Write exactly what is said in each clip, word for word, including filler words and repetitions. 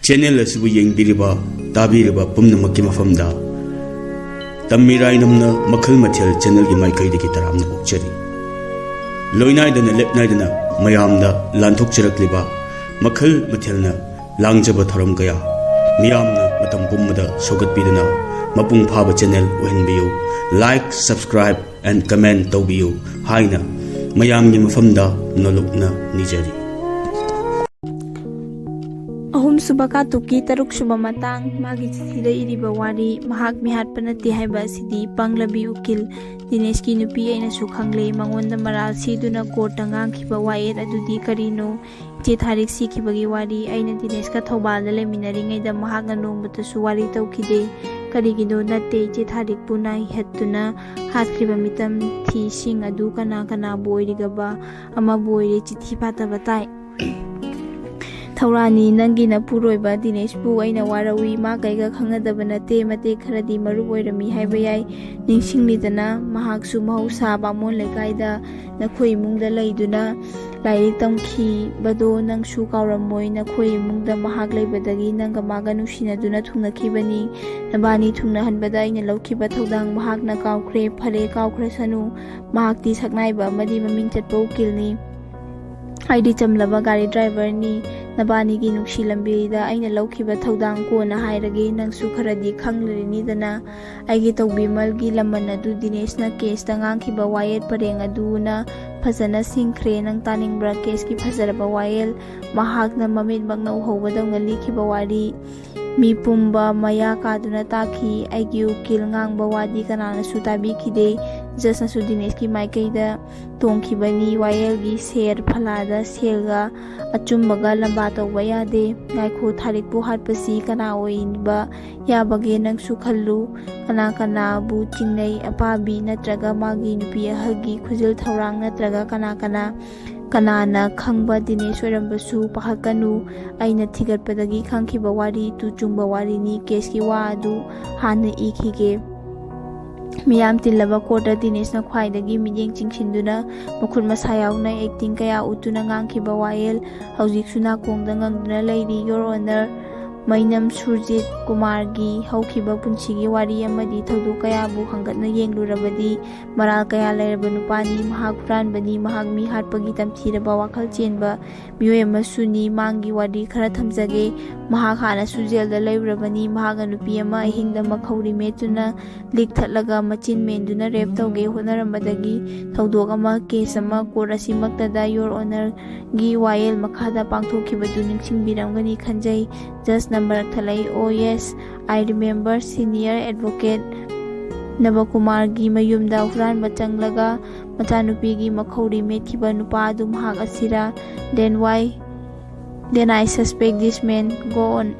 Channel ꯑꯁꯤꯕꯨ ꯌꯦꯡꯕꯤꯔꯤꯕ, ꯇꯥꯕꯤꯔꯤꯕ ꯄꯨꯝꯅꯃꯛꯀꯤ ꯃꯐꯝꯗ ꯇꯝꯃꯤꯔꯥꯏꯅꯝꯅ ꯃꯈꯜ ꯃꯊꯦꯜ ꯆꯦꯅꯦꯜꯒꯤ ꯃꯥꯏꯀꯩꯗꯒꯤ ꯇꯔꯥꯝꯅ ꯑꯣꯛꯆꯔꯤ꯫ ꯂꯣꯏꯅꯥꯏꯗꯅ ꯂꯦꯞꯅꯥꯏꯗꯅ ꯃꯌꯥꯝꯗ ꯂꯥꯟꯊꯣꯛꯆꯔꯛꯂꯤꯕ ꯃꯈꯜ ꯃꯊꯦꯜꯅ ꯂꯥꯡꯖꯕ ꯊꯧꯔꯝ ꯀꯌꯥ ꯃꯤꯌꯥꯝꯅ ꯃꯇꯝ ꯄꯨꯝꯕꯗ ꯁꯧꯒꯠꯄꯤꯗꯨꯅ ꯃꯄꯨꯡ ꯐꯥꯕ channel ꯑꯣꯏꯍꯟꯕꯤꯌꯨ꯫ Like, subscribe and comment ꯇꯧꯕꯤꯌꯨ ꯍꯥꯏꯅ ꯃꯌꯥꯝꯒꯤ ꯃꯐꯝꯗ ꯅꯣꯂꯨꯛꯅ ꯅꯤꯖꯔꯤ꯫ ꯑꯍꯨꯝꯁꯨꯕ ꯀꯥꯡꯂꯨꯞꯀꯤ ꯇꯔꯨꯛꯁꯨꯕ ꯃꯇꯥꯡ꯫ ꯃꯥꯒꯤ ꯆꯤꯊꯤꯗ ꯏꯔꯤꯕ ꯋꯥꯔꯤ꯫ ꯃꯍꯥꯛ ꯃꯤꯍꯥꯠꯄ ꯅꯠꯇꯦ ꯍꯥꯏꯕ ꯑꯁꯤꯗꯤ ꯄꯪꯂꯕꯤ ꯎꯀꯤꯜ ꯗꯤꯅꯦꯁꯀꯤ ꯅꯨꯄꯤ ꯑꯩꯅꯁꯨ ꯈꯪꯂꯦ꯫ ꯃꯉꯣꯟꯗ ꯃꯔꯥꯜ ꯁꯤꯗꯨꯅ ꯀꯣꯔꯠꯇ ꯉꯥꯡꯈꯤꯕ ꯋꯥꯌꯦꯜ ꯑꯗꯨꯗꯤ ꯀꯔꯤꯅꯣ? ꯏꯆꯦ ꯊꯥꯔꯤꯛ ꯁꯤꯈꯤꯕꯒꯤ ꯋꯥꯔꯤ꯫ ꯑꯩꯅ ꯗꯤꯅꯦꯁꯀ ꯊꯧꯕꯥꯜꯗ ꯂꯩꯃꯤꯟꯅꯔꯤꯉꯩꯗ ꯃꯍꯥꯛꯅ ꯅꯣꯡꯃꯇꯁꯨ ꯋꯥꯔꯤ ꯇꯧꯈꯤꯗꯦ꯫ ꯀꯔꯤꯒꯤꯅꯣ? ꯅꯠꯇꯦ, ꯏꯆꯦ ꯊꯥꯔꯤꯛꯄꯨ ꯅꯥꯏꯍꯠꯇꯨꯅ ꯍꯥꯠꯈ꯭ꯔꯤꯕ ꯃꯤꯇꯝ ꯊꯤꯁꯤꯡ ꯑꯗꯨ ꯀꯅꯥ ꯀꯅꯥꯕꯨ ꯑꯣꯏꯔꯤꯒꯕ? ꯑꯃꯕꯨ ꯑꯣꯏꯔꯦ, ꯆꯤꯊꯤ ꯄꯥꯊꯕ ꯇꯥꯏ꯫ ꯊꯧꯔꯥꯅꯤ, ꯅꯪꯒꯤ ꯅꯄꯨꯔꯣꯏꯕ ꯗꯤꯅꯦꯁꯄꯨ ꯑꯩꯅ ꯋꯥꯔꯧꯏ꯫ ꯃꯥ ꯀꯩꯒ ꯈꯪꯅꯗꯕ ꯅꯠꯇꯦ, ꯃꯇꯦꯛ ꯈꯔꯗꯤ ꯃꯔꯨꯞ ꯑꯣꯏꯔꯝꯃꯤ ꯍꯥꯏꯕ ꯌꯥꯏ꯫ ꯅꯤꯡꯁꯤꯡꯂꯤꯗꯅ, ꯃꯍꯥꯛꯁꯨ ꯃꯍꯧꯁꯥ ꯕꯥꯃꯣꯟ ꯂꯩꯀꯥꯏꯗ ꯅꯈꯣꯏ ꯏꯃꯨꯡꯗ ꯂꯩꯗꯨꯅ ꯂꯥꯏꯔꯤꯛ ꯇꯝꯈꯤꯕꯗꯣ ꯅꯪꯁꯨ ꯀꯥꯎꯔꯝꯃꯣꯏ꯫ ꯅꯈꯣꯏ ꯏꯃꯨꯡꯗ ꯃꯍꯥꯛ ꯂꯩꯕꯗꯒꯤ ꯅꯪꯒ ꯃꯥꯒ ꯅꯨꯡꯁꯤꯅꯗꯨꯅ ꯊꯨꯡꯅꯈꯤꯕꯅꯤ꯫ ꯅꯕꯥꯅꯤ ꯊꯨꯡꯅꯍꯟꯕꯗ ꯑꯩꯅ ꯂꯧꯈꯤꯕ ꯊꯧꯗꯥꯡ ꯃꯍꯥꯛꯅ ꯀꯥꯎꯈ꯭ꯔꯦ꯫ ꯐꯔꯦ, ꯀꯥꯎꯈ꯭ꯔꯁꯅꯨ꯫ ꯃꯍꯥꯛꯇꯤ ꯁꯛꯅꯥꯏꯕ ꯑꯃꯗꯤ ꯃꯃꯤꯡ ꯆꯠꯄ ꯎꯀꯤꯜꯅꯤ꯫ ꯑꯩꯗꯤ ꯆꯝꯂꯕ ꯒꯥꯔꯤ ꯗ꯭ꯔꯥꯏꯚꯔꯅꯤ꯫ ꯅꯕꯥꯅꯤꯒꯤ ꯅꯨꯡꯁꯤ ꯂꯝꯕꯤꯗ ꯑꯩꯅ ꯂꯧꯈꯤꯕ ꯊꯧꯗꯥꯡ ꯀꯣꯟꯅ ꯍꯥꯏꯔꯒꯦ꯫ ꯅꯪꯁꯨ ꯈꯔꯗꯤ ꯈꯪꯂꯔꯤꯅꯤꯗꯅ꯫ ꯑꯩꯒꯤ ꯇꯧꯕꯤꯃꯜꯒꯤ ꯂꯃꯟ ꯑꯗꯨ ꯗꯤꯅꯦꯁꯅ ꯀꯦꯁꯇ ꯉꯥꯡꯈꯤꯕ ꯋꯥꯌꯦꯜ ꯄꯔꯦꯡ ꯑꯗꯨꯅ ꯐꯖꯅ ꯁꯤꯡꯈ꯭ꯔꯦ꯫ ꯅꯪ ꯇꯥꯅꯤꯡꯕ꯭ꯔꯥ? ꯀꯦꯁꯀꯤ ꯐꯖꯔꯕ ꯋꯥꯌꯦꯜ꯫ ꯃꯍꯥꯛꯅ ꯃꯃꯤꯠꯃꯛꯅ ꯎꯍꯧꯕꯗꯧꯅ ꯂꯤꯈꯤꯕ ꯋꯥꯔꯤ꯫ ꯃꯤ ꯄꯨꯝꯕ ꯃꯌꯥ ꯀꯥꯗꯨꯅ ꯇꯥꯈꯤ꯫ ꯑꯩꯒꯤ ꯎꯀꯤꯜ ꯉꯥꯡꯕ ꯋꯥꯗꯤ ꯀꯅꯥꯅꯁꯨ ꯇꯥꯕꯤꯈꯤꯗꯦ꯫ ꯖꯁꯅꯁꯨ ꯗꯤꯅꯦꯁꯀꯤ ꯃꯥꯏꯀꯩꯗ ꯇꯣꯡꯈꯤꯕꯅꯤ꯫ ꯋꯥꯌꯦꯜꯒꯤ ꯁꯦꯔ ꯐꯂꯥꯗ ꯁꯦꯜꯒ ꯑꯆꯨꯝꯕꯒ ꯂꯝꯕꯥ ꯇꯧꯕ ꯌꯥꯗꯦ꯫ ꯉꯥꯏꯈꯣ, ꯊꯥꯔꯤꯛꯄꯨ ꯍꯥꯠꯄꯁꯤ ꯀꯅꯥ ꯑꯣꯏꯕ ꯌꯥꯕꯒꯦ? ꯅꯪꯁꯨ ꯈꯜꯂꯨ꯫ ꯀꯅꯥ ꯀꯅꯥꯕꯨ ꯆꯤꯡꯅꯩ? ꯑꯄꯥꯕꯤ ꯅꯠꯇ꯭ꯔꯒ ꯃꯥꯒꯤ ꯅꯨꯄꯤ ꯑꯍꯜꯒꯤ ꯈꯨꯖꯤꯜ ꯊꯧꯔꯥꯡ ꯅꯠꯇ꯭ꯔꯒ ꯀꯅꯥ ꯀꯅꯥ? ꯀꯅꯥꯅ ꯈꯪꯕ? ꯗꯤꯅꯦꯁ ꯑꯣꯏꯔꯝꯕꯁꯨ ꯄꯥꯈꯠꯀꯅꯨ꯫ ꯑꯩꯅ ꯊꯤꯒꯠꯄꯗꯒꯤ ꯈꯪꯈꯤꯕ ꯋꯥꯔꯤ, ꯇꯨ ꯆꯨꯝꯕ ꯋꯥꯔꯤꯅꯤ꯫ ꯀꯦꯁꯀꯤ ꯋꯥ ꯑꯗꯨ ꯍꯥꯟꯅ ꯏꯈꯤꯒꯦ꯫ ꯃꯤꯌꯥꯝ ꯇꯤꯜꯂꯕ ꯀꯣꯔꯠꯇ ꯗꯤꯅꯦꯁꯅ ꯈ꯭ꯋꯥꯏꯗꯒꯤ ꯃꯤꯠꯌꯦꯡ ꯆꯤꯡꯁꯤꯟꯗꯨꯅ ꯃꯈꯨꯠ ꯃꯁꯥ ꯌꯥꯎꯅ ꯑꯦꯛꯇꯤꯡ ꯀꯌꯥ ꯎꯠꯇꯨꯅ ꯉꯥꯡꯈꯤꯕ ꯋꯥꯌꯦꯜ ꯍꯧꯖꯤꯛꯁꯨ ꯅꯥꯀꯣꯡꯗ ꯉꯪꯗꯨꯅ ꯂꯩꯔꯤ꯫ Your Honor, ꯃꯩꯅꯝ ꯁꯨꯔꯖꯤꯠ ꯀꯨꯃꯥꯔꯒꯤ ꯍꯧꯈꯤꯕ ꯄꯨꯟꯁꯤꯒꯤ ꯋꯥꯔꯤ ꯑꯃꯗꯤ ꯊꯧꯗꯣꯛ ꯀꯌꯥꯕꯨ ꯍꯪꯒꯠꯅ ꯌꯦꯡꯂꯨꯔꯕꯗꯤ, ꯃꯔꯥꯜ ꯀꯌꯥ ꯂꯩꯔꯕ ꯅꯨꯄꯥꯅꯤ꯫ ꯃꯍꯥꯛ ꯍꯨꯔꯥꯟꯕꯅꯤ꯫ ꯃꯍꯥꯛ ꯃꯤ ꯍꯥꯠꯄꯒꯤ ꯇꯝꯊꯤꯔꯕ ꯋꯥꯈꯜ ꯆꯦꯟꯕ ꯃꯤꯑꯣꯏ ꯑꯃꯁꯨꯅꯤ꯫ ꯃꯥꯒꯤ ꯋꯥꯔꯤ ꯈꯔ ꯊꯝꯖꯒꯦ꯫ ꯃꯍꯥꯛ ꯍꯥꯟꯅꯁꯨ ꯖꯦꯜꯗ ꯂꯩꯔꯨꯔꯕꯅꯤ꯫ ꯃꯍꯥꯛꯅ ꯅꯨꯄꯤ ꯑꯃ ꯑꯍꯤꯡꯗ ꯃꯈꯧꯔꯤ ꯃꯦꯠꯇꯨꯅ ꯂꯤꯛ ꯊꯠꯂꯒ ꯃꯆꯤꯟ ꯃꯦꯟꯗꯨꯅ ꯔꯦꯞ ꯇꯧꯒꯦ ꯍꯣꯠꯅꯔꯝꯕꯗꯒꯤ ꯊꯧꯗꯣꯛ ꯑꯃ, ꯀꯦꯁ ꯑꯃ ꯀꯣꯔꯠ ꯑꯁꯤꯃꯛꯇꯗ ꯌꯣꯔ ꯑꯣꯅꯔꯒꯤ ꯋꯥꯌꯦꯜ ꯃꯈꯥꯗ ꯄꯥꯡꯊꯣꯛꯈꯤꯕꯗꯨ ꯅꯤꯡꯁꯤꯡꯕꯤꯔꯝꯒꯅꯤ ꯈꯟꯖꯩ꯫ ꯖꯁꯅ ꯃꯔꯛ ꯊꯠꯂꯛꯏ, "Oh yes, I remember, senior advocate ꯅꯕꯀꯨꯃꯥꯔꯒꯤ ꯃꯌꯨꯝꯗ ꯍꯨꯔꯥꯟꯕ ꯆꯪꯂꯒ ꯃꯆꯥꯅꯨꯄꯤꯒꯤ ꯃꯈꯧꯔꯤ ꯃꯦꯠꯈꯤꯕ ꯅꯨꯄꯥ ꯑꯗꯨ ꯃꯍꯥꯛ ꯑꯁꯤꯔꯥ? Then why, then I suspect this man." Go on.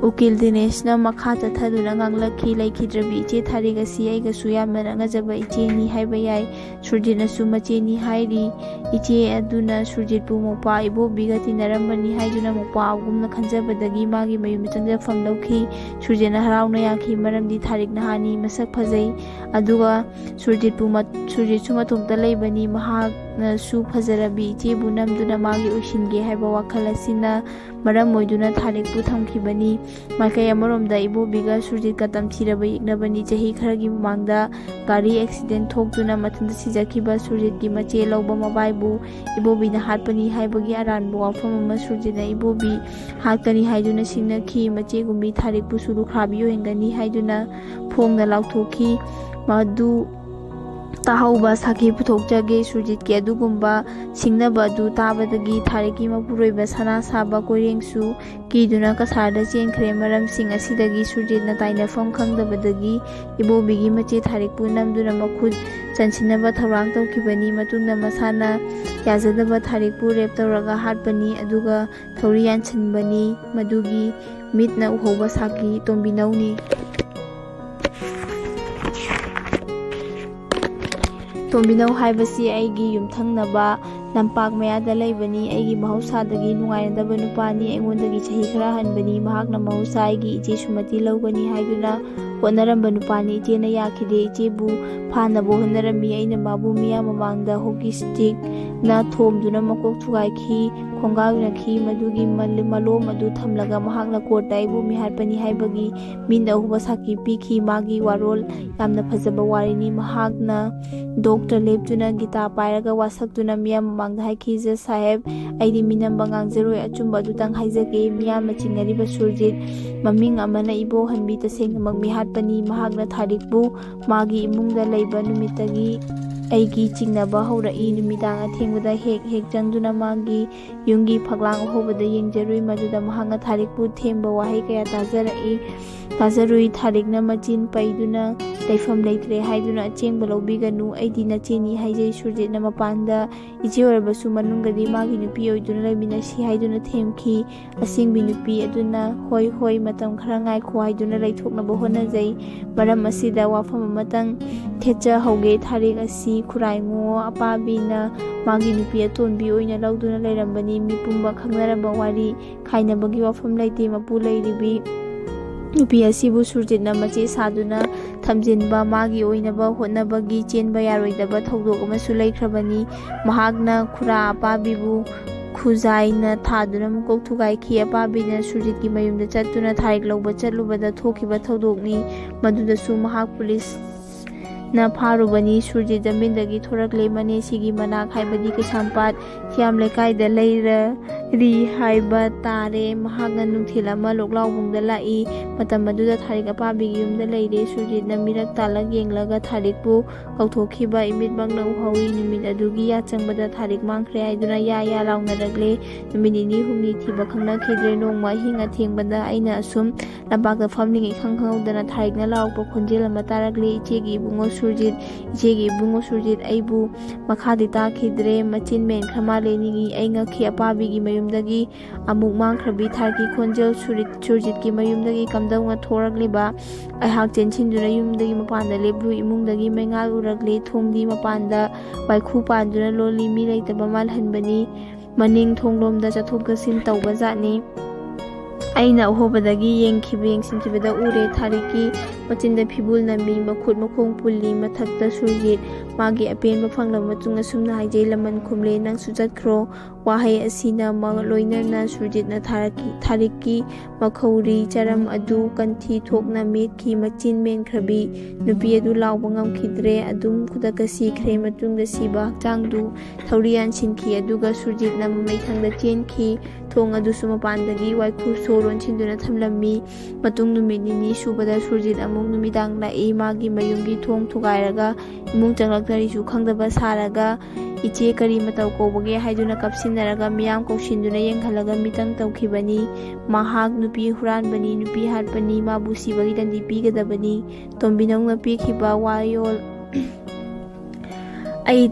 ꯎꯀꯤꯜ ꯗꯤꯅꯦꯁꯅ ꯃꯈꯥ ꯆꯠꯊꯗꯨꯅ ꯉꯥꯡꯂꯛꯈꯤ, "ꯂꯩꯈꯤꯗ꯭ꯔꯕꯤ ꯏꯆꯦ ꯊꯥꯔꯤꯛ ꯑꯁꯤ ꯑꯩꯒꯁꯨ ꯌꯥꯝꯅ ꯅꯛꯅꯖꯕ ꯏꯆꯦꯅꯤ ꯍꯥꯏꯕ ꯌꯥꯏ꯫ ꯁꯨꯔꯖꯤꯠꯅꯁꯨ ꯃꯆꯦꯅꯤ ꯍꯥꯏꯔꯤ꯫ ꯏꯆꯦ ꯑꯗꯨꯅ ꯁꯨꯔꯖꯤꯠꯄꯨ ꯃꯧꯄ꯭ꯋꯥ ꯏꯕꯣꯕꯤꯒ ꯇꯤꯟꯅꯔꯝꯕꯅꯤ ꯍꯥꯏꯗꯨꯅ ꯃꯧꯄ꯭ꯋꯥ ꯑꯍꯨꯝꯅ ꯈꯟꯖꯕꯗꯒꯤ ꯃꯥꯒꯤ ꯃꯌꯨꯝ ꯆꯪꯖꯐꯝ ꯂꯧꯈꯤ꯫ ꯁꯨꯔꯖꯤꯠꯅ ꯍꯔꯥꯎꯅ ꯌꯥꯈꯤ, ꯃꯔꯝꯗꯤ ꯊꯥꯔꯤꯛ ꯅꯍꯥꯅꯤ, ꯃꯁꯛ ꯐꯖꯩ꯫ ꯑꯗꯨꯒ ꯁꯨꯔꯖꯤꯠꯄꯨ ꯃꯠ-, ꯁꯨꯔꯖꯤꯠꯁꯨ ꯃꯇꯣꯝꯇ ꯂꯩꯕꯅꯤ꯫ ꯃꯍꯥꯛꯅꯁꯨ ꯐꯖꯔꯕꯤ ꯏꯆꯦꯕꯨ ꯅꯝꯗꯨꯅ ꯃꯥꯒꯤ ꯑꯣꯏꯁꯤꯟꯒꯦ ꯍꯥꯏꯕ ꯋꯥꯈꯜ ꯑꯁꯤꯅ ꯃꯔꯝ ꯑꯣꯏꯗꯨꯅ ꯊꯥꯔꯤꯛꯄꯨ ꯊꯝꯈꯤꯕꯅꯤ꯫ ꯃꯥꯏꯀꯩ ꯑꯃꯔꯣꯝꯗ ꯏꯕꯣꯕꯤꯒ ꯁꯨꯔꯖꯤꯠꯀ ꯇꯝꯊꯤꯔꯕ ꯌꯦꯛꯅꯕꯅꯤ꯫ ꯆꯍꯤ ꯈꯔꯒꯤ ꯃꯃꯥꯡꯗ ꯒꯥꯔꯤ ꯑꯦꯛꯁꯤꯗꯦꯟ ꯊꯣꯛꯇꯨꯅ ꯃꯊꯟꯇ ꯁꯤꯖꯈꯤꯕ ꯁꯨꯔꯖꯤꯠꯀꯤ ꯃꯆꯦ ꯂꯧꯕ ꯃꯕꯥꯏꯕꯨ ꯏꯕꯣꯕꯤꯅ ꯍꯥꯠꯄꯅꯤ ꯍꯥꯏꯕꯒꯤ ꯑꯔꯥꯟꯕ ꯋꯥꯐꯝ ꯑꯃ ꯁꯨꯔꯖꯤꯠꯅ ꯏꯕꯣꯕꯤ ꯍꯥꯠꯀꯅꯤ ꯍꯥꯏꯗꯨꯅ ꯁꯤꯡꯅꯈꯤ꯫ ꯃꯆꯦꯒꯨꯝꯕꯤ ꯊꯥꯔꯤꯛꯄꯨꯁꯨ ꯂꯨꯈ꯭ꯔꯥꯕꯤ ꯑꯣꯏꯍꯟꯒꯅꯤ ꯍꯥꯏꯗꯨꯅ ꯐꯣꯡꯅ ꯂꯥꯎꯊꯣꯛꯈꯤ꯫ ꯃꯗꯨ ꯇꯥꯍꯧꯕ ꯁꯥꯈꯤ ꯄꯨꯊꯣꯛꯆꯒꯦ꯫ ꯁꯨꯔꯖꯤꯠꯀꯤ ꯑꯗꯨꯒꯨꯝꯕ ꯁꯤꯡꯅꯕ ꯑꯗꯨ ꯇꯥꯕꯗꯒꯤ ꯊꯥꯔꯤꯛꯀꯤ ꯃꯄꯨꯔꯣꯏꯕ ꯁꯅꯥ ꯁꯥꯕ ꯀꯣꯏꯔꯦꯡꯁꯨ ꯀꯤꯗꯨꯅ ꯀꯁꯥꯔꯗ ꯆꯦꯟꯈ꯭ꯔꯦ꯫ ꯃꯔꯝꯁꯤꯡ ꯑꯁꯤꯗꯒꯤ ꯁꯨꯔꯖꯤꯠꯅ ꯇꯥꯏꯅꯐꯝ ꯈꯪꯗꯕꯗꯒꯤ ꯏꯕꯣꯕꯤꯒꯤ ꯃꯆꯦ ꯊꯥꯔꯤꯛꯄꯨ ꯅꯝꯗꯨꯅ ꯃꯈꯨꯠ ꯆꯟꯁꯤꯟꯅꯕ ꯊꯧꯔꯥꯡ ꯇꯧꯈꯤꯕꯅꯤ꯫ ꯃꯇꯨꯡꯗ ꯃꯁꯥꯅ ꯌꯥꯖꯗꯕ ꯊꯥꯔꯤꯛꯄꯨ ꯔꯦꯞ ꯇꯧꯔꯒ ꯍꯥꯠꯄꯅꯤ, ꯑꯗꯨꯒ ꯊꯧꯔꯤ ꯌꯥꯟꯁꯤꯟꯕꯅꯤ꯫ ꯃꯗꯨꯒꯤ ꯃꯤꯠꯅ ꯎꯍꯧꯕ ꯁꯥꯈꯤ ꯇꯣꯝꯕꯤꯅꯧꯅꯤ꯫ ꯇꯣꯝꯕꯤꯅꯧ ꯍꯥꯏꯕꯁꯤ ꯑꯩꯒꯤ ꯌꯨꯝꯊꯪꯅꯕ ꯂꯝꯄꯥꯛ ꯃꯌꯥꯗ ꯂꯩꯕꯅꯤ꯫ ꯑꯩꯒꯤ ꯃꯍꯧꯁꯥꯗꯒꯤ ꯅꯨꯡꯉꯥꯏꯅꯗꯕ ꯅꯨꯄꯥꯅꯤ꯫ ꯑꯩꯉꯣꯟꯗꯒꯤ ꯆꯍꯤ ꯈꯔ ꯍꯟꯕꯅꯤ꯫ ꯃꯍꯥꯛꯅ ꯃꯍꯧꯁꯥ ꯑꯩꯒꯤ ꯏꯆꯦ ꯁꯨꯃꯇꯤ ꯂꯧꯒꯅꯤ ꯍꯥꯏꯗꯨꯅ ꯍꯣꯠꯅꯔꯝꯕ ꯅꯨꯄꯥꯅꯤ꯫ ꯏꯆꯦꯅ ꯌꯥꯈꯤꯗꯦ꯫ ꯏꯆꯦꯕꯨ ꯐꯥꯅꯕ ꯍꯣꯠꯅꯔꯝꯃꯤ꯫ ꯑꯩꯅ ꯃꯥꯕꯨ ꯃꯤꯌꯥꯝ ꯃꯃꯥꯡꯗ ꯍꯣꯀꯤ ꯁ꯭ꯇꯤꯛꯅ ꯊꯣꯝꯗꯨꯅ ꯃꯀꯣꯛ ꯊꯨꯒꯥꯏꯈꯤ꯫ ꯈꯣꯡꯒꯥꯎꯅꯈꯤ꯫ ꯃꯗꯨꯒꯤ ꯃꯜ-, ꯃꯂꯣꯝ ꯑꯗꯨ ꯊꯝꯂꯒ ꯃꯍꯥꯛꯅ ꯀꯣꯔꯠꯇ ꯑꯩꯕꯨ ꯃꯤꯍꯥꯠꯄꯅꯤ ꯍꯥꯏꯕꯒꯤ ꯃꯤꯠꯅ ꯎꯕ ꯁꯥꯈꯤ ꯄꯤꯈꯤ꯫ ꯃꯥꯒꯤ ꯋꯥꯔꯣꯜ ꯌꯥꯝꯅ ꯐꯖꯕ ꯋꯥꯔꯤꯅꯤ꯫ ꯃꯍꯥꯛꯅ ꯗꯣꯛꯇ ꯂꯦꯞꯇꯨꯅ ꯒꯤꯇꯥ ꯄꯥꯏꯔꯒ ꯋꯥꯁꯛꯇꯨꯅ ꯃꯤꯌꯥꯝ ꯃꯃꯥꯡꯗ ꯍꯥꯏꯈꯤ, "ꯖꯖ ꯁꯥꯍꯦꯕ, ꯑꯩꯗꯤ ꯃꯤꯅꯝꯕ ꯉꯥꯡꯖꯔꯣꯏ, ꯑꯆꯨꯝꯕ ꯑꯗꯨꯇꯪ ꯍꯥꯏꯖꯒꯦ꯫ ꯃꯤꯌꯥꯝꯅ ꯆꯤꯡꯅꯔꯤꯕ ꯁꯨꯔꯖꯤꯠ, ꯃꯃꯤꯡ ꯑꯃꯅ ꯏꯕꯣꯍꯟꯕꯤ, ꯇꯁꯦꯡꯅꯃꯛ ꯃꯤꯍꯥꯠꯄꯅꯤ꯫ ꯃꯍꯥꯛꯅ ꯊꯥꯔꯤꯛꯄꯨ ꯃꯥꯒꯤ ꯏꯃꯨꯡꯗ ꯂꯩꯕ ꯅꯨꯃꯤꯠꯇꯒꯤ ꯑꯩꯒꯤ ꯆꯤꯡꯅꯕ ꯍꯧꯔꯛꯏ꯫ ꯅꯨꯃꯤꯗꯥꯡ ꯑꯊꯦꯡꯕꯗ ꯍꯦꯛ ꯍꯦꯛ ꯆꯪꯗꯨꯅ ꯃꯥꯒꯤ ꯌꯨꯝꯒꯤ ꯐꯛꯂꯥꯡ ꯑꯍꯣꯕꯗ ꯌꯦꯡꯖꯔꯨꯏ꯫ ꯃꯗꯨꯗ ꯃꯍꯥꯛꯅ ꯊꯥꯔꯤꯛꯄꯨ ꯊꯦꯝꯕ ꯋꯥꯍꯩ ꯀꯌꯥ ꯇꯥꯖꯔꯛꯏ, ꯇꯥꯖꯔꯨꯏ꯫ ꯊꯥꯔꯤꯛꯅ ꯃꯆꯤꯟ ꯄꯩꯗꯨꯅ, "ꯂꯩꯐꯝ ꯂꯩꯇ꯭ꯔꯦ ꯍꯥꯏꯗꯨꯅ ꯑꯆꯦꯡꯕ ꯂꯧꯕꯤꯒꯅꯨ꯫ ꯑꯩꯗꯤ ꯅꯆꯦꯅꯤ" ꯍꯥꯏꯖꯩ꯫ ꯁꯨꯔꯖꯤꯠꯅ ꯃꯄꯥꯟꯗ ꯏꯆꯦ ꯑꯣꯏꯔꯕꯁꯨ ꯃꯅꯨꯡꯗꯗꯤ ꯃꯥꯒꯤ ꯅꯨꯄꯤ ꯑꯣꯏꯗꯨꯅ ꯂꯩꯃꯤꯟꯅꯁꯤ ꯍꯥꯏꯗꯨꯅ ꯊꯦꯝꯈꯤ꯫ ꯑꯁꯦꯡꯕꯤ ꯅꯨꯄꯤ ꯑꯗꯨꯅ, "ꯍꯣꯏ, ꯍꯣꯏ, ꯃꯇꯝ ꯈꯔ ꯉꯥꯏꯈꯣ" ꯍꯥꯏꯗꯨꯅ ꯂꯩꯊꯣꯛꯅꯕ ꯍꯣꯠꯅꯖꯩ꯫ ꯃꯔꯝ ꯑꯁꯤꯗ ꯋꯥꯐꯝ ꯑꯃꯇꯪ ꯊꯦꯠꯆꯍꯧꯒꯦ꯫ ꯊꯥꯔꯤꯛ ꯑꯁꯤ ꯈꯨꯔꯥꯏ ꯉꯣ ꯑꯄꯥꯕꯤꯅ ꯃꯥꯒꯤ ꯅꯨꯄꯤ ꯑꯇꯣꯟꯕꯤ ꯑꯣꯏꯅ ꯂꯧꯗꯨꯅ ꯂꯩꯔꯝꯕꯅꯤ꯫ ꯃꯤꯄꯨꯝꯕ ꯈꯪꯅꯔꯕ ꯋꯥꯔꯤ꯫ ꯈꯥꯏꯅꯕꯒꯤ ꯋꯥꯐꯝ ꯂꯩꯇꯦ꯫ ꯃꯄꯨ ꯂꯩꯔꯤꯕꯤ ꯅꯨꯄꯤ ꯑꯁꯤꯕꯨ ꯁꯨꯔꯖꯤꯠꯅ ꯃꯆꯦ ꯁꯥꯗꯨꯅ ꯊꯝꯖꯤꯟꯕ, ꯃꯥꯒꯤ ꯑꯣꯏꯅꯕ ꯍꯣꯠꯅꯕꯒꯤ ꯆꯦꯟꯕ ꯌꯥꯔꯣꯏꯗꯕ ꯊꯧꯗꯣꯛ ꯑꯃꯁꯨ ꯂꯩꯈ꯭ꯔꯕꯅꯤ꯫ ꯃꯍꯥꯛꯅ ꯈꯨꯔꯥ ꯑꯄꯥꯕꯤꯕꯨ ꯈꯨꯖꯥꯏꯅ ꯊꯥꯗꯨꯅ ꯃꯀꯣꯛ ꯊꯨꯒꯥꯏꯈꯤ꯫ ꯑꯄꯥꯕꯤꯅ ꯁꯨꯔꯖꯤꯠꯀꯤ ꯃꯌꯨꯝꯗ ꯆꯠꯇꯨꯅ ꯊꯥꯔꯤꯛ ꯂꯧꯕ ꯆꯠꯂꯨꯕꯗ ꯊꯣꯛꯈꯤꯕ ꯊꯧꯗꯣꯛꯅꯤ꯫ ꯃꯗꯨꯗꯁꯨ ꯃꯍꯥꯛ ꯄꯨꯂꯤꯁꯅ ꯐꯥꯔꯨꯕꯅꯤ꯫ ꯁꯨꯔꯖꯤꯠ ꯖꯃꯤꯟꯗꯒꯤ ꯊꯣꯔꯛꯂꯦ꯫ ꯃꯅꯦꯁꯤꯒꯤ ꯃꯅꯥꯛ, ꯍꯥꯏꯕꯗꯤ ꯀꯩꯁꯥꯝꯄꯥꯠ ꯊꯤꯌꯥꯝ ꯂꯩꯀꯥꯏꯗ ꯂꯩꯔꯔꯤ ꯍꯥꯏꯕ ꯇꯥꯔꯦ꯫ ꯃꯍꯥꯛꯅ ꯅꯨꯡꯊꯤꯜ ꯑꯃ ꯂꯣꯛꯂꯥꯎꯕꯨꯡꯗ ꯂꯥꯛꯏ꯫ ꯃꯇꯝ ꯑꯗꯨꯗ ꯊꯥꯔꯤꯛ ꯑꯄꯥꯕꯤꯒꯤ ꯌꯨꯝꯗ ꯂꯩꯔꯦ꯫ ꯁꯨꯔꯖꯤꯠꯅ ꯃꯤꯔꯛ ꯇꯥꯜꯂꯛ ꯌꯦꯡꯂꯒ ꯊꯥꯔꯤꯛꯄꯨ ꯀꯧꯊꯣꯛꯈꯤꯕ ꯏꯃꯤꯠꯃꯛꯅ ꯎꯍꯧꯏ꯫ ꯅꯨꯃꯤꯠ ꯑꯗꯨꯒꯤ ꯌꯥꯆꯪꯕꯗ ꯊꯥꯔꯤꯛ ꯃꯥꯡꯈ꯭ꯔꯦ ꯍꯥꯏꯗꯨꯅ ꯌꯥ ꯌꯥ ꯂꯥꯎꯅꯔꯛꯂꯦ꯫ ꯅꯨꯃꯤꯠ ꯅꯤꯅꯤ ꯍꯨꯝꯅꯤ ꯊꯤꯕ ꯈꯪꯅꯈꯤꯗ꯭ꯔꯦ꯫ ꯅꯣꯡꯃ ꯑꯍꯤꯡ ꯑꯊꯦꯡꯕꯗ ꯑꯩꯅ ꯑꯁꯨꯝ ꯂꯝꯄꯥꯛꯇ ꯐꯝꯂꯤꯉꯩ ꯏꯈꯪ ꯈꯪꯍꯧꯗꯅ ꯊꯥꯔꯤꯛꯅ ꯂꯥꯎꯔꯛꯄ ꯈꯣꯟꯖꯦꯜ ꯑꯃ ꯇꯥꯔꯛꯂꯦ꯫ "ꯏꯆꯦꯒꯤ ꯏꯕꯨꯡꯉꯣ ꯁꯨꯔꯖꯤꯠ, ꯏꯆꯦꯒꯤ ꯏꯕꯨꯡꯉꯣ ꯁꯨꯔꯖꯤꯠ!" ꯑꯩꯕꯨ ꯃꯈꯥꯗꯤ ꯇꯥꯈꯤꯗ꯭ꯔꯦ꯫ ꯃꯆꯤꯟ ꯃꯦꯟꯈ꯭ꯔ ꯃꯥꯜꯂꯦ꯫ ꯅꯤꯡꯏ꯫ ꯑꯩ ꯉꯛꯈꯤ꯫ ꯑꯄꯥꯕꯤꯒꯤ ꯃꯌꯨꯝ ꯗꯒꯤ ꯑꯃꯨꯛ ꯃꯥꯡꯈ꯭ꯔꯕꯤ꯫ ꯊꯥꯔꯤꯛꯀꯤ ꯈꯣꯟꯖꯦꯜ ꯁꯨꯔꯤꯠ-, ꯁꯨꯔꯖꯤꯠꯀꯤ ꯃꯌꯨꯝꯗꯒꯤ ꯀꯝꯗꯧꯅ ꯊꯣꯔꯛꯂꯤꯕ? ꯑꯩꯍꯥꯛ ꯆꯦꯟꯁꯤꯟꯗꯨꯅ ꯌꯨꯝꯗꯒꯤ ꯃꯄꯥꯟꯗ ꯂꯦꯞꯂꯨꯏ꯫ ꯏꯃꯨꯡꯗꯒꯤ ꯃꯩꯉꯥꯜ ꯎꯔꯛꯂꯦ꯫ ꯊꯣꯡꯗꯤ ꯃꯄꯥꯟꯗ ꯋꯥꯏꯈꯨ ꯄꯥꯟꯗꯨꯅ ꯂꯣꯜꯂꯤ꯫ ꯃꯤ ꯂꯩꯇꯕ ꯃꯥꯜꯍꯟꯕꯅꯤ꯫ ꯃꯅꯤꯡ ꯊꯣꯡꯂꯣꯝꯗ ꯆꯠꯊꯣꯛ ꯆꯠꯁꯤꯟ ꯇꯧꯕ ꯖꯥꯠꯅꯤ꯫ ꯑꯩꯅ ꯑꯍꯣꯕꯗꯒꯤ ꯌꯦꯡꯈꯤꯕ, ꯌꯦꯡꯁꯤꯟꯈꯤꯕꯗ ꯎꯔꯦ꯫ ꯊꯥꯔꯤꯛꯀꯤ ꯃꯆꯤꯟꯗ ꯐꯤꯕꯨꯜ ꯅꯝꯃꯤ, ꯃꯈꯨꯠ ꯃꯈꯣꯡ ꯄꯨꯜꯂꯤ꯫ ꯃꯊꯛꯇ ꯁꯨꯔꯖꯤꯠ꯫ ꯃꯥꯒꯤ ꯑꯄꯦꯟꯕ ꯐꯪꯂꯕ ꯃꯇꯨꯡ ꯑꯁꯨꯝꯅ ꯍꯥꯏꯖꯩ, "ꯂꯃꯟ ꯈꯨꯝꯂꯦ, ꯅꯪꯁꯨ ꯆꯠꯈ꯭ꯔꯣ"꯫ ꯋꯥꯍꯩ ꯑꯁꯤꯅ ꯃ-, ꯂꯣꯏꯅꯅ ꯁꯨꯔꯖꯤꯠꯅ ꯊꯥꯔꯛꯈꯤ-, ꯊꯥꯔꯤꯛꯀꯤ ꯃꯈꯧꯔꯤ ꯆꯔꯝ ꯑꯗꯨ ꯀꯟꯊꯤ ꯊꯣꯛꯅ ꯃꯦꯠꯈꯤ꯫ ꯃꯆꯤꯟ ꯃꯦꯟꯈ꯭ꯔꯕꯤ ꯅꯨꯄꯤ ꯑꯗꯨ ꯂꯥꯎꯕ ꯉꯝꯈꯤꯗ꯭ꯔꯦ꯫ ꯑꯗꯨꯝ ꯈꯨꯗꯛꯇ ꯁꯤꯈ꯭ꯔꯦ꯫ ꯃꯇꯨꯡꯗ ꯁꯤꯕ ꯍꯛꯆꯥꯡꯗꯨ ꯊꯧꯔꯤ ꯌꯥꯟꯁꯤꯟꯈꯤ, ꯑꯗꯨꯒ ꯁꯨꯔꯖꯤꯠꯅ ꯃꯃꯩꯊꯪꯗ ꯆꯦꯟꯈꯤ꯫ ꯊꯣꯡ ꯑꯗꯨꯁꯨ ꯃꯄꯥꯟꯗꯒꯤ ꯋꯥꯏꯈꯨ ꯁꯣ ꯂꯣꯟꯁꯤꯟꯗꯨꯅ ꯊꯝꯂꯝꯃꯤ꯫ ꯃꯇꯨꯡ ꯅꯨꯃꯤꯠ ꯅꯤꯅꯤ ꯁꯨꯕꯗ ꯁꯨꯔꯖꯤꯠ ꯑꯃꯨꯛ ꯅꯨꯃꯤꯗꯥꯡ ꯂꯥꯛꯏ꯫ ꯃꯥꯒꯤ ꯃꯌꯨꯝꯒꯤ ꯊꯣꯡ ꯊꯨꯒꯥꯏꯔꯒ ꯏꯃꯨꯡ ꯆꯪꯂꯛꯇ꯭ꯔꯤꯁꯨ ꯈꯪꯗꯕ ꯁꯥꯔꯒ, "ꯏꯆꯦ, ꯀꯔꯤ ꯃꯇꯧ ꯀꯧꯕꯒꯦ?" ꯍꯥꯏꯗꯨꯅ ꯀꯞꯁꯤꯟꯅꯔꯒ ꯃꯤꯌꯥꯝ ꯀꯧꯁꯤꯟꯗꯨꯅ ꯌꯦꯡꯍꯜꯂꯒ ꯃꯤꯇꯪ ꯇꯧꯈꯤꯕꯅꯤ꯫ ꯃꯍꯥꯛ ꯅꯨꯄꯤ ꯍꯨꯔꯥꯟꯕꯅꯤ, ꯅꯨꯄꯤ ꯍꯥꯠꯄꯅꯤ, ꯃꯥꯕꯨ ꯁꯤꯕꯒꯤ ꯗꯟꯗꯤ ꯄꯤꯒꯗꯕꯅꯤ꯫ ꯇꯣꯝꯕꯤꯅꯧꯅ ꯄꯤꯈꯤꯕ ꯋꯥꯌꯣꯜ ꯑꯩ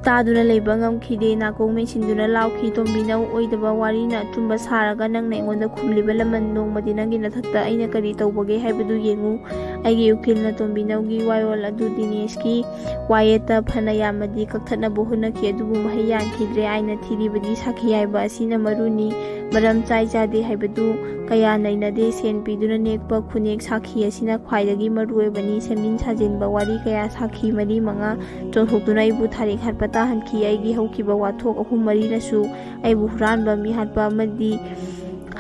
ꯇꯥꯗꯨꯅ ꯂꯩꯕ ꯉꯝꯈꯤꯗꯦ꯫ ꯅꯥꯀꯣꯡ ꯃꯦꯟꯁꯤꯟꯗꯨꯅ ꯂꯥꯎꯈꯤ, "ꯇꯣꯝꯕꯤꯅꯧ, ꯑꯣꯏꯗꯕ ꯋꯥꯔꯤꯅ ꯑꯆꯨꯝꯕ ꯁꯥꯔꯒ ꯅꯪꯅ ꯑꯩꯉꯣꯟꯗ ꯈꯨꯝꯂꯤꯕ ꯂꯃꯟ? ꯅꯣꯡꯃꯗꯤ ꯅꯪꯒꯤ ꯅꯊꯛꯇ ꯑꯩꯅ ꯀꯔꯤ ꯇꯧꯕꯒꯦ ꯍꯥꯏꯕꯗꯨ ꯌꯦꯡꯉꯨ"꯫ ꯑꯩꯒꯤ ꯎꯀꯤꯜꯅ ꯇꯣꯝꯕꯤꯅꯧꯒꯤ ꯋꯥꯌꯣꯜ ꯑꯗꯨ ꯗꯤꯅꯦꯁꯀꯤ ꯋꯥꯌꯦꯠꯇ ꯐꯅ ꯌꯥꯝꯃꯗꯤ ꯀꯛꯊꯠꯅꯕ ꯍꯣꯠꯅꯈꯤ, ꯑꯗꯨꯕꯨ ꯃꯍꯩ ꯌꯥꯟꯈꯤꯗ꯭ꯔꯦ꯫ ꯑꯩꯅ ꯊꯤꯔꯤꯕꯗꯤ ꯁꯥꯈꯤ ꯍꯥꯏꯕ ꯑꯁꯤꯅ ꯃꯔꯨꯅꯤ꯫ ꯃꯔꯝ ꯆꯥꯏ ꯆꯥꯗꯦ ꯍꯥꯏꯕꯗꯨ ꯀꯌꯥ ꯅꯩꯅꯗꯦ꯫ ꯁꯦꯟ ꯄꯤꯗꯨꯅ ꯅꯦꯛꯄ ꯈꯨꯅꯦꯛ ꯁꯥꯈꯤ ꯑꯁꯤꯅ ꯈ꯭ꯋꯥꯏꯗꯒꯤ ꯃꯔꯨ ꯑꯣꯏꯕꯅꯤ꯫ ꯁꯦꯝꯖꯤꯟ ꯁꯥꯖꯤꯟꯕ ꯋꯥꯔꯤ ꯀꯌꯥ ꯁꯥꯈꯤ ꯃꯔꯤ ꯃꯉꯥ ꯆꯣꯡꯊꯣꯛꯇꯨꯅ ꯑꯩꯕꯨ ꯊꯥꯔꯤꯛ ꯍꯥꯠꯄ ꯇꯥꯍꯟꯈꯤ꯫ ꯑꯩꯒꯤ ꯍꯧꯈꯤꯕ ꯋꯥꯊꯣꯛ ꯑꯍꯨꯝ ꯃꯔꯤꯅꯁꯨ ꯑꯩꯕꯨ ꯍꯨꯔꯥꯟꯕ, ꯃꯤ ꯍꯥꯠꯄ ꯑꯃꯗꯤ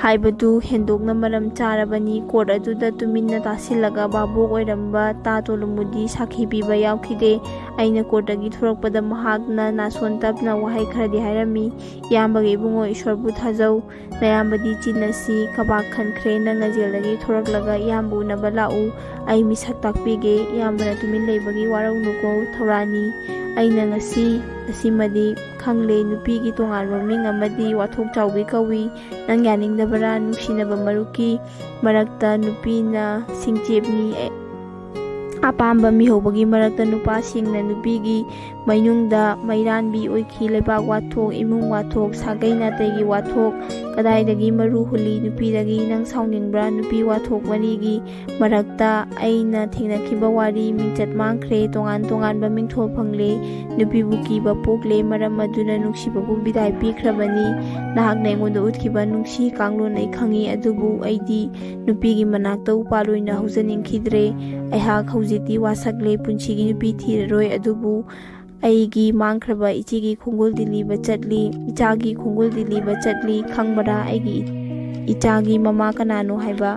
ꯍꯥꯏꯕꯗꯨ ꯍꯦꯟꯗꯣꯛꯅ ꯃꯔꯝ ꯆꯥꯔꯕꯅꯤ꯫ ꯀꯣꯔꯠ ꯑꯗꯨꯗ ꯇꯨꯃꯤꯟꯅ ꯇꯥꯁꯤꯜꯂꯒ ꯚꯥꯕꯣꯛ ꯑꯣꯏꯔꯝꯕ ꯇꯥ ꯇꯣꯂꯨꯃꯨꯗꯤ ꯁꯥꯈꯤ ꯄꯤꯕ ꯌꯥꯎꯈꯤꯗꯦ꯫ ꯑꯩꯅ ꯀꯣꯔꯠꯇꯒꯤ ꯊꯣꯔꯛꯄꯗ ꯃꯍꯥꯛꯅ ꯅꯥꯁꯣꯟ ꯇꯞꯅ ꯋꯥꯍꯩ ꯈꯔꯗꯤ ꯍꯥꯏꯔꯝꯃꯤ꯫ "ꯏꯌꯥꯝꯕꯒꯤ ꯏꯕꯨꯡꯉꯣ, ꯏꯁꯣꯔꯕꯨ ꯊꯥꯖꯧ꯫ ꯅꯌꯥꯝꯕꯗꯤ ꯆꯤꯟ ꯑꯁꯤ ꯀꯕꯥꯛ ꯈꯟꯈ꯭ꯔꯦ꯫ ꯅꯪꯅ ꯖꯦꯜꯗꯒꯤ ꯊꯣꯔꯛꯂꯒ ꯏꯌꯥꯝꯕ ꯎꯅꯕ ꯂꯥꯛꯎ꯫ ꯑꯩ ꯃꯤꯁꯛ ꯇꯥꯛꯄꯤꯒꯦ꯫ ꯏꯌꯥꯝꯕꯅ ꯇꯨꯃꯤꯟ ꯂꯩꯕꯒꯤ ꯋꯥꯔꯧꯅꯨꯀꯣ, ꯊꯧꯔꯥꯅꯤ꯫ ꯑꯩꯅ ꯉꯁꯤ ꯑꯁꯤꯃꯗꯤ ꯈꯪꯂꯦ, ꯅꯨꯄꯤꯒꯤ ꯇꯣꯉꯥꯟꯕ ꯃꯤꯡ ꯑꯃꯗꯤ ꯋꯥꯊꯣꯛ ꯆꯥꯎꯕꯤ ꯀꯧꯏ꯫ ꯅꯪ ꯌꯥꯅꯤꯡꯗꯕꯔꯥ? ꯅꯨꯡꯁꯤꯅꯕ ꯃꯔꯨꯞꯀꯤ ꯃꯔꯛꯇ ꯅꯨꯄꯤꯅ ꯁꯤꯡꯆꯦꯞꯅꯤ꯫ ꯑꯦ-, ꯑꯄꯥꯝꯕ ꯃꯤꯍꯧꯕꯒꯤ ꯃꯔꯛꯇ ꯅꯨꯄꯥꯁꯤꯡꯅ ꯅꯨꯄꯤꯒꯤ ꯃꯌꯨꯝꯗ ꯃꯩꯔꯥꯟꯕꯤ ꯑꯣꯏꯈꯤ꯫ ꯂꯩꯕꯥꯛ ꯋꯥꯊꯣꯛ, ꯏꯃꯨꯡ ꯋꯥꯊꯣꯛ, ꯁꯥꯒꯩ ꯅꯥꯇꯩꯒꯤ ꯋꯥꯊꯣꯛ, ꯀꯗꯥꯏꯗꯒꯤ ꯃꯔꯨ ꯍꯨꯜꯂꯤ? ꯅꯨꯄꯤꯗꯒꯤ ꯅꯪ ꯁꯥꯎꯅꯤꯡꯕ꯭ꯔꯥ? ꯅꯨꯄꯤ ꯋꯥꯊꯣꯛ ꯃꯔꯤꯒꯤ ꯃꯔꯛꯇ ꯑꯩꯅ ꯊꯦꯡꯅꯈꯤꯕ ꯋꯥꯔꯤ꯫ ꯃꯤꯡꯆꯠ ꯃꯥꯡꯈ꯭ꯔꯦ, ꯇꯣꯉꯥꯟ ꯇꯣꯉꯥꯟꯕ ꯃꯤꯡꯊꯣꯜ ꯐꯪꯂꯦ꯫ ꯅꯨꯄꯤꯕꯨ ꯀꯤꯕ ꯄꯣꯛꯂꯦ, ꯃꯔꯝ ꯑꯗꯨꯅ ꯅꯨꯡꯁꯤꯕꯕꯨ ꯕꯤꯗꯥꯏ ꯄꯤꯈ꯭ꯔꯕꯅꯤ꯫ ꯅꯍꯥꯛꯅ ꯑꯩꯉꯣꯟꯗ ꯎꯠꯈꯤꯕ ꯅꯨꯡꯁꯤ ꯀꯥꯡꯂꯣꯟ ꯑꯩ ꯈꯪꯏ, ꯑꯗꯨꯕꯨ ꯑꯩꯗꯤ ꯅꯨꯄꯤꯒꯤ ꯃꯅꯥꯛꯇ ꯎꯄꯥꯜ ꯑꯣꯏꯅ ꯍꯧꯖꯅꯤꯡꯈꯤꯗ꯭ꯔꯦ꯫ ꯑꯩꯍꯥꯛ ꯍꯧꯖꯤꯛꯇꯤ ꯋꯥꯁꯛꯂꯦ, ꯄꯨꯟꯁꯤꯒꯤ ꯅꯨꯄꯤ ꯊꯤꯔꯔꯣꯏ꯫ ꯑꯗꯨꯕꯨ ꯑꯩꯒꯤ ꯃꯥꯡꯈ꯭ꯔꯕ ꯏꯆꯦꯒꯤ ꯈꯣꯡꯒꯨꯜꯗꯤ ꯂꯤꯕ ꯆꯠꯂꯤ, ꯏꯆꯥꯒꯤ ꯈꯣꯡꯒꯨꯜꯗꯤ ꯂꯤꯕ ꯆꯠꯂꯤ꯫ ꯈꯪꯕ꯭ꯔꯥ, ꯑꯩꯒꯤ ꯏꯆꯥꯒꯤ ꯃꯃꯥ ꯀꯅꯥꯅꯣ ꯍꯥꯏꯕ?